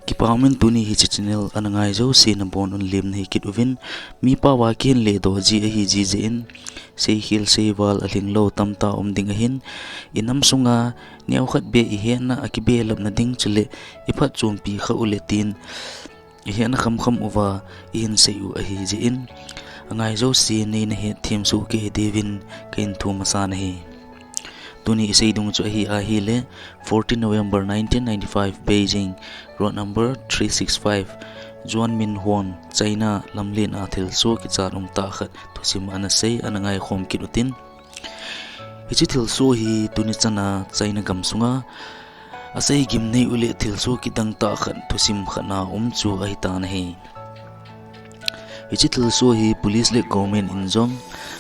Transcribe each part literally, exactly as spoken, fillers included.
Kipah umin tuni hiche channel ana ngai jouse nabon un lemna hikit uvin, mipa va kihin ledoh ji ahi jeh in, seikhel seival alhinglou tamtah um ding ahin, inam sunga neokhat beh ihetna akibelapna ding chuleh iphatchompi kha uleh tin, ihetna khamkham uva ihin sei u ahi jeh in, angai jouse neina hetthem sohkei diuvin kahin thum masa nahi. Tuni isei ding chu ahi ahileh, fourteen November nineteen ninety-five, Beijing, road number three six five, Juan Min Huan, China lamlen a thilsoh kichat umtah khat thusim ana sei, ana ngaikhom kit utin. Hiche thilsoh hi tuni chana China gamsunga asei gimnei uleh thilsoh kidang tah khat thusim khat na um chu ahitan ahi. Hiche thilsoh hi police le government in jong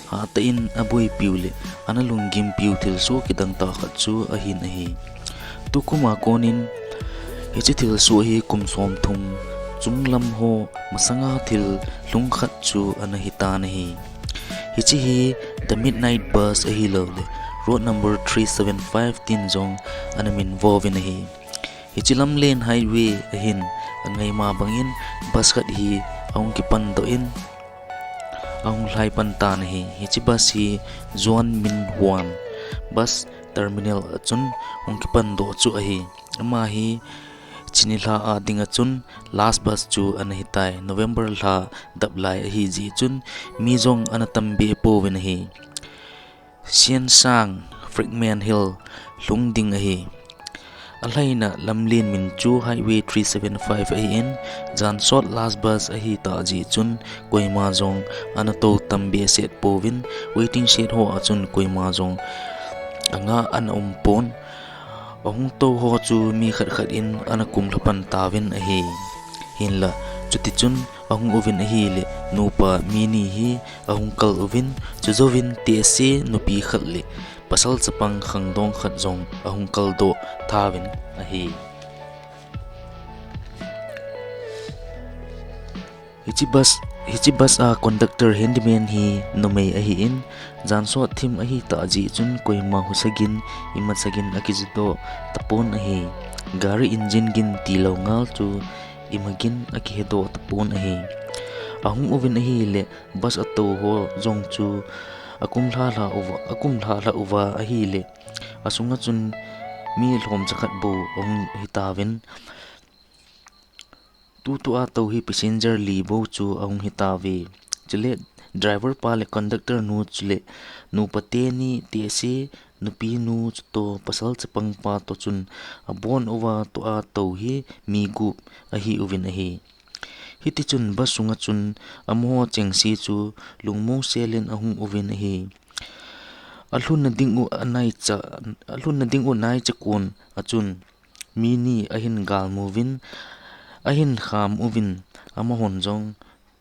hatah in aboipiu le ana lunggimpiu thilsoh kidang tah khat chu ahin ahi. Tukum a konin hiche thilsoh hi kum somthum chunglam ho masanga thil lhung khat chu ana hitan ahi. Hiche hi The Midnight Bus ahilouleh road number three seven five tin jong ana minvo uvin ahi. Hiche lamlen highway ahin angaima bangin bus khat hi ahung kipandoh in ahung lhai pan tan ahi. Hiche bus hi Juan Min Huan bus terminal a chun hung kipandoh chu ahi. Ama hi chini lha a dinga chun last bus chu ana hitai. November lha dap lai ahi jeh chun mi jong ana tambeh pouvin ahi. Siangsang Fragment Hill lhung ding ahi. Alhaina lamlen min chu Highway three seven five ahin, jansot last bus ahitah jeh chun koima jong ana tou tam behseh pouvin, waiting shed ho a chun koima jong anga ana um pon. Ahung tou ho chu mi khat khat in ana kumlha pan tauvin ahi. Hinlah, chutichun ahung uvin ahileh, nupa mi ni hi ahung kal uvin, chujouvin tehse nupi khat le pasal chapang khangdong khat jong ahung kaldoh tauvin ahi. Hiche bus, hiche bus a conductor handyman hi numei ahin, jansot thim ahitah jeh chun koima husa gin, imacha gin akijudoh tapon ahi. Gari engine gin tilou ngal chu ima gin akihedoh tapon ahi. Ahung uvin ahileh, bus atou ho jong chu akumlha lha uva, akumlha lha uva ahileh, asunga chun mi lhomcha khat bou ahung hitauvin, tutua tou hi passenger li bou chu ahung hitauve. Chule driver pa le conductor nu chule nupa teni tehse nupi nu chutoh pasal chapang pa toh chun abon uva tua tou hi mi gup ahi uvin ahi. Hitichun bus sunga chun amaho chengse chu lungmong selin ahung uvin ahi. Alhunna dingu anaicha, alhunna dingu naicha kon a chun mi ni ahin galmu uvin, ahin kham uvin, amahon jong,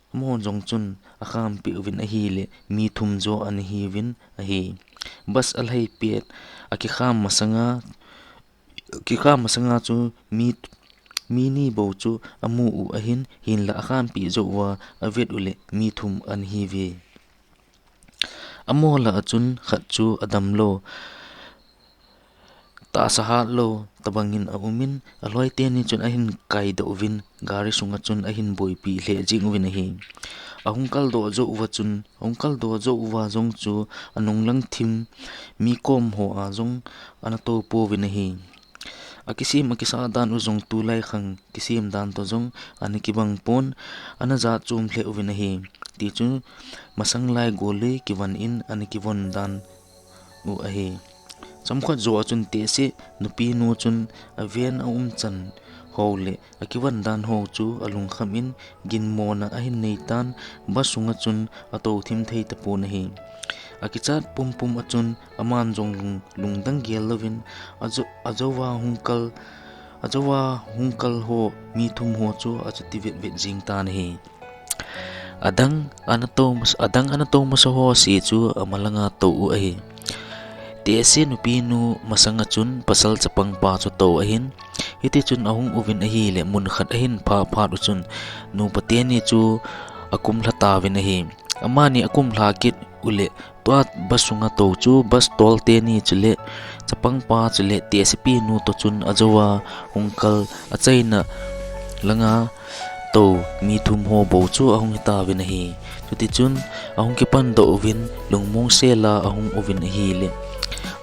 amahon jong chun akham peh uvin ahileh, mi thum jo ana hiuvin ahi. Bus alhai pet, akikham masanga, kikham masanga chu mi, mi ni bou chu amu u ahin, hinlah akhampi jou uva avet uleh mi thum ana hiuve. Amaho lah a chun khat chu adamlou, tahsa hatlou tabangin aumin, aloi teni chun ahin kaidoh uvin, gari sunga chun ahin boipi lheh jing uvin ahi. Ahung kaldoh jou uva chun, ahung kaldoh jou uva jong chu anunglang thim mi kom ho a jong ana tou pouvin ahi. Akisem akisah dan u jong tulai khang kisem dan toh jong ana kibang pon, ana jat chom lheh uvin ahi. Tichu masang lai golui kivon in ana kivon dan u ahi. Chomkhat jou a chun tehse nupi nu chun aven aumchan ho le akivon dan ho chu alungkham in ginmona ahin neitan, bus sunga chun atou thim thei tapon ahi. Akichat pumpum a chun aman jong lung, lungdang gel louvin ajo, ajouva hung kal, ajouva hung kal ho mi thum ho chu achuti vetvet jing tan ahi. Adang ana tou mas-, adang ana tou masa ho se chu amalanga tou u ahi. Tehse nupi nu masanga chun pasal chapang pa chu tou ahin. Hitichun ahung uvin ahileh mun khat ahin phah phat u chun nupa teni chu akumlha tauvin ahi. Amani akumlha kit uleh tua bus sunga tou chu bus tol teni chule chapang pa chule tehsepi nu toh chun ajouva hung kal achaina langa tou mi thum ho bou chu ahung hitauvin ahi. Chutichun ahung kipan doh uvin lungmong sela ahung uvin ahile,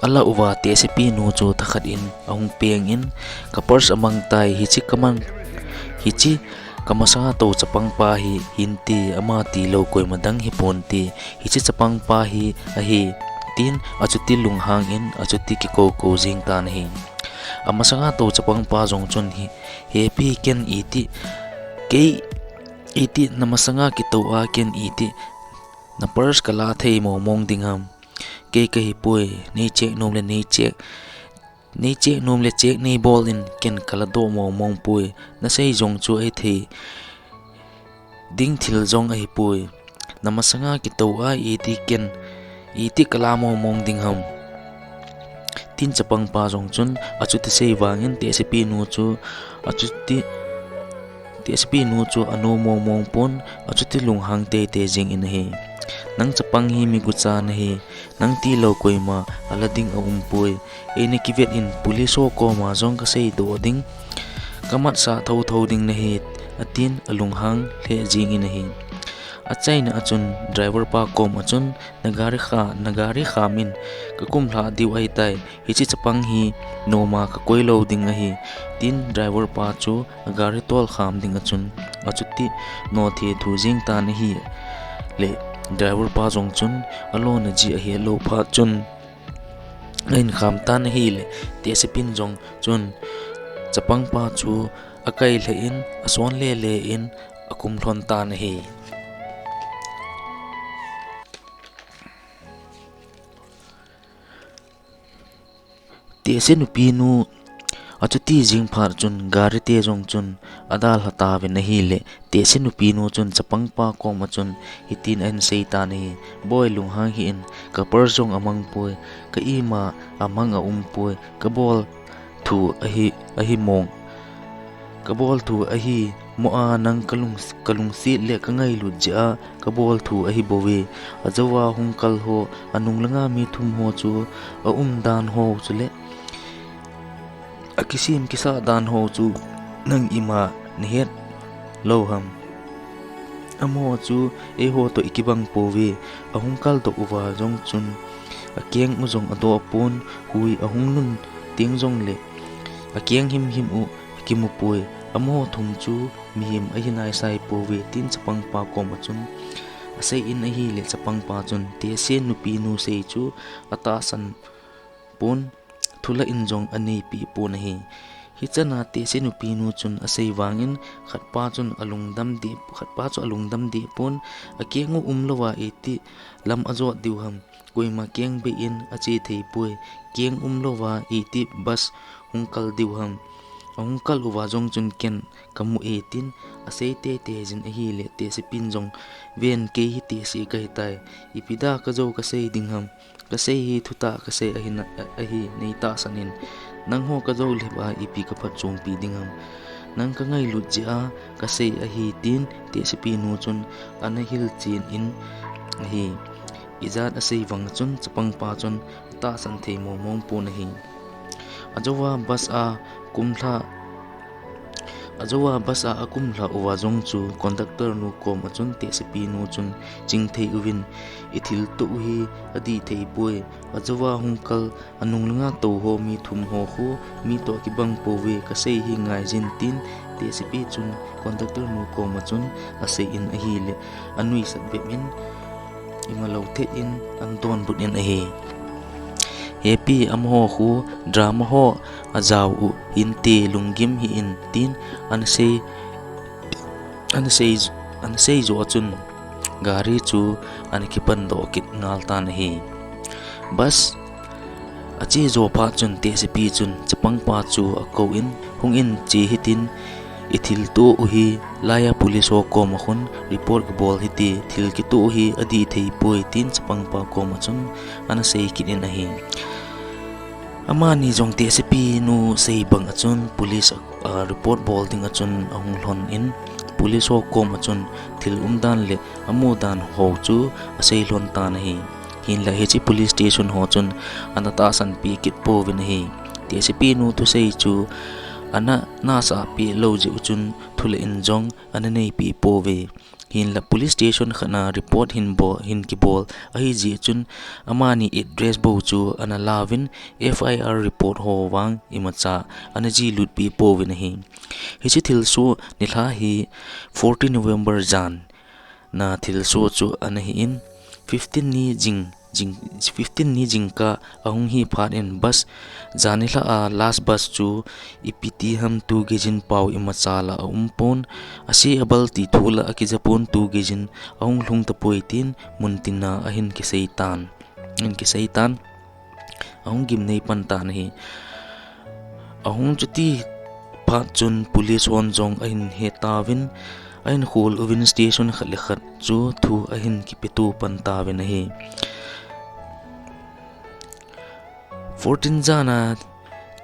alah uva tehsepi nu chu thakhat in ahung peng in, "Ka purse amang tai, hiche ka mang, hiche ka masanga tou chapang pa hi hinte, ama tilou koima dang hiponte, hiche chapang pa hi ahi," tin achuti lunghang in achuti kikoukou jing tan ahi. Amasanga tou chapang pa jong chun hi, "Hepi, ken iti, kei iti, namasanga kitou a ken iti na purse kala thei mongmong ding ham? Kei kahipoi, nei check nom le nei check, nei check nom le check nei bol in, ken kala doh mongmong poi. Nasei jong chu ahithei ding thil jong ahipoi. Namasanga kitou a iti ken, iti kala mongmong ding ham?" Tin chapang pa jong chun achuti sei vangin tehsepi nu chu achuti, tehsepi nu chu anom mongmong pon, achuti lunghang teitei jing in ahi. "Nang chapang hi migucha nahi, nang tilou koima ala ding aumpoi. Eina kivet in police ho koma jong kasei doh ding, kamatsah thotho ding nahi," atin alunghang lheh jing in ahi. Achaina a chun driver pa kom a chun, "Na gari kha, na gari kham in, kakum lhah diu ahitai, hiche chapang hi noma kakoi lou ding ahi," tin driver pa chu agari tol kham ding a chun achuti nothe thu jing tan ahile, driver pa jong chun alona ji ahet lou phat chun ahin kham tan ahile, tehsepin jong chun chapang pa chu akai lheh in, ason lele in akum lhon tan ahi. Tehse nupinu achuti jing phat chun gari te jong chun adalha tauvin ahile, tehse nupinu chun chapang pa kom a chun hitin ahin sei tan ahi, "Boi, lunghang hih in, ka purse jong amang poi, ka ima amang aumpoi, kabol thu ahi, ahi mong, kabol thu ahi mo a, nang kalung, kalungset le kangailut jeh a kabol thu ahi bouve. Ajouva hung kal ho, anung langa mi thum ho chu aum dan ho chule akisem kisah dan ho chu nang ima nahet lou ham? Amaho chu eiho toh ikibang pouve, ahung kal doh uva jong chun akeng u jong adoh pon, hui ahung lhun teng jongle akeng himhim u akimu poi. Amaho thum chu mihem ahi naisai pouve," tin chapang pa kom a chun asei in ahile, chapang pa chun tehse nupinu sei chu atahsan pon, thulah in jong aneipi pon ahi. Hichan a tehse nupinu chun asei vangin khatpa chun alungdam deh, khatpa chu alungdam deh pon, "Akeng u umlouva iti lam ajot diu ham? Koima keng bei in ache thei poi, keng umlouva iti bus hung kal diu ham? Ahung kal uva jong chun ken kamu e," tin asei teitei jin ahile, tehsepin jong, "Ven, kei hi tehse kahitai, ipi dia kajou kasei ding ham? Kasei hi thutah kasei ahi na, ahi, nei tahsan in. Nangho kajou lhep a ipi kaphatchompi ding ham? Nang kangailut jeh a kasei ahi," tin tehsepinu chun ana hilchen in ahi. Ijat asei vang chun chapang pa chun atahsan thei mongmong pon ahi. Ajouva bus a kum lha, ajouva bus a akum lha uva jong chu conductor nu kom a chun tehsepinu chun ching thei uvin, "Ithilto u hi adih thei poi. Ajouva hung kal anung langa tou ho mi thum ho khu mi toh kibang pouve, kasei hi ngaijin," tin tehsepi chun conductor nu kom a chun asei in ahile, anuisat bep in, imalou thet in ana donbut in ahi. "Hepi, amaho khu drama ho ajao u hinte, lunggim hih in," tin ana sei, ana sei, ana sei joh a chun gari chu ana kipan doh kit ngal tan ahi. Bus ache jou phat chun tehsepi chun chapang pa chu akou in, "Hung in, che hitin, ithilto u hi laiya police ho kom a khun report kabol hite, thil kito u hi adih thei poi," tin chapang pa kom a chun ana sei kit in ahi. Amani jong tehsepi nu sei bang a chun police a, a report bol ding a chun ahung lhon in, police ho kom a chun thil umdan le amudan ho chu asei lhon tan ahi. Hinlah hiche police station ho chun ana tahsanpi kit pouvin ahi. Tehsepi nu thusei chu ana nasah peh lou jeh u chun thu le in jong ana neipi pouve. Hinlah police station khat a report hin bol, hin kibol ahi jeh chun amani address bou chu ana lauvin F I R report ho vang imacha ana ji lutpi pouvin ahi. Hiche thilsoh nilhah hi fourteen November jan na thilsoh chu ana hi in, fifteen ni jing, jing, fifteen ni jingkah ahung hi phat in bus, jan nilhah a last bus chu ipi ti ham tu gei jin pao imacha la aum pon, ase abal ti thu la akija pon tu gei jin ahung lhung tapoi tin muntin a ahin kisei tan, ahin kisei tan. Ahung gimnei pan tan ahi. Ahung chuti phat chun police hon jong ahin he tauvin, ahin khol uvin station khat le khat chu thu ahin kipeto pan tauvin ahi. Fourteen jan a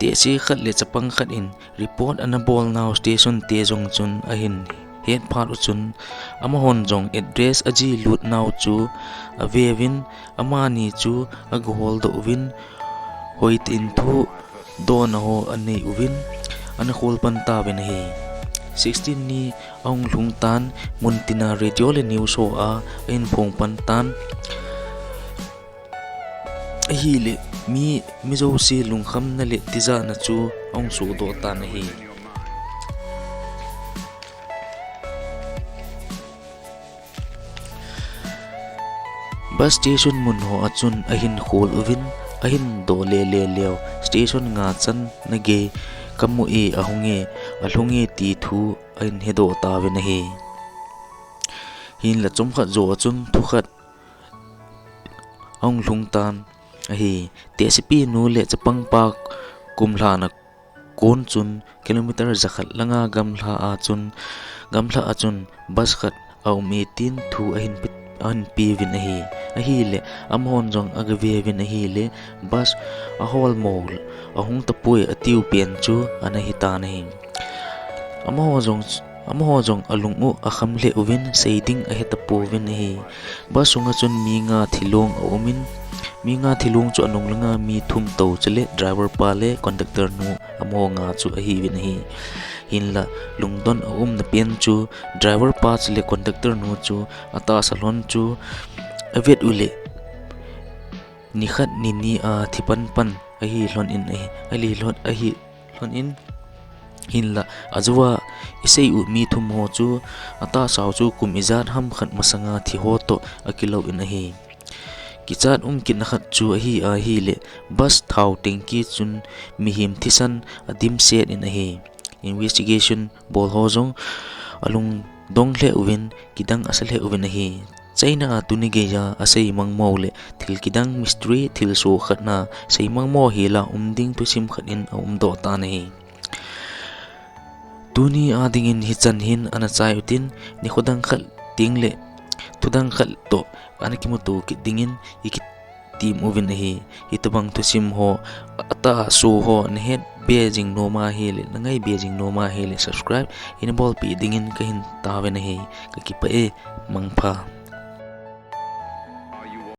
tehse khat le chapang khat in report ana bol nau station te jong chun ahin het phat u chun, amahon jong address aji lut nau chu ave uvin, amani chu aga holdoh uvin, hoitah in thu donna ho anei uvin, ana khol pan tauvin ahi. Sixteen ni ahung lhung tan, muntin a radio le news ho a ahin phong pan tan. Ahileh mi, mi jouse lungkhamna le tijatna chu ahung sodoh tan ahi. Bus station mun ho a chun ahin khol uvin, ahin doh lele leu, station nga channa gei kamu e, ahung e, alhung e ti thu ahin hedoh tauvin ahi. Hinlah chomkhat jou a chun thu khat ahung lhung tan ahi. Tehsepi nu le chapang pa kumlhahna kon chun kilometer jakhat langa gamla a chun, gamla a chun bus khat aum e tin thu ahin pe, ahin pe uvin ahi. Ahileh amahon jong aga ve uvin ahileh bus ahol mo, ahung tapoi atiu pen chu ana hi tan ahi. Amaho jong, amaho jong alung u akham lheh uvin, sei ding ahe tapouvin ahi. Bus sunga chun mi nga thilong aumin, mi nga thilong chu anung langa mi thum tou chule driver pa le conductor nu amaho nga chu ahiuvin ahi. Hinlah lungdon aumna pen chu driver pa chule conductor nu chu atahsa lhon chu avet uleh nikhat nini a thi panpan ahi lhon in ahi, ahi lhon, ahi lhon in. Hinlah ajouva isei u mi thum ho chu atahsa u chu kum ijat ham khat masanga thi ho toh akilou in ahi. Kichat um kitna khat chu ahi ahileh bus thao tanki chun mihem thisan adimset in ahi. Investigation bol ho jong alungdong lheh uvin, kidang asa lheh uvin ahi. China a tuni geiya asei mangmo le thil kidang mystery thilsoh khat na sei mangmo hila um ding thusim khat in aumdoh tan ahi. Tuni a dingin hichan hin ana chai utin, nikho dang khat teng le thu dang khat toh ana kimuto kit dingin iki tem uvin ahi. Hitobang thusim ho, atahsa ho nahet be jing nom ahileh, nangai be jing nom ahileh subscribe ina bolpeh dingin kahin taovin ahi. Kakipah e, mangpha.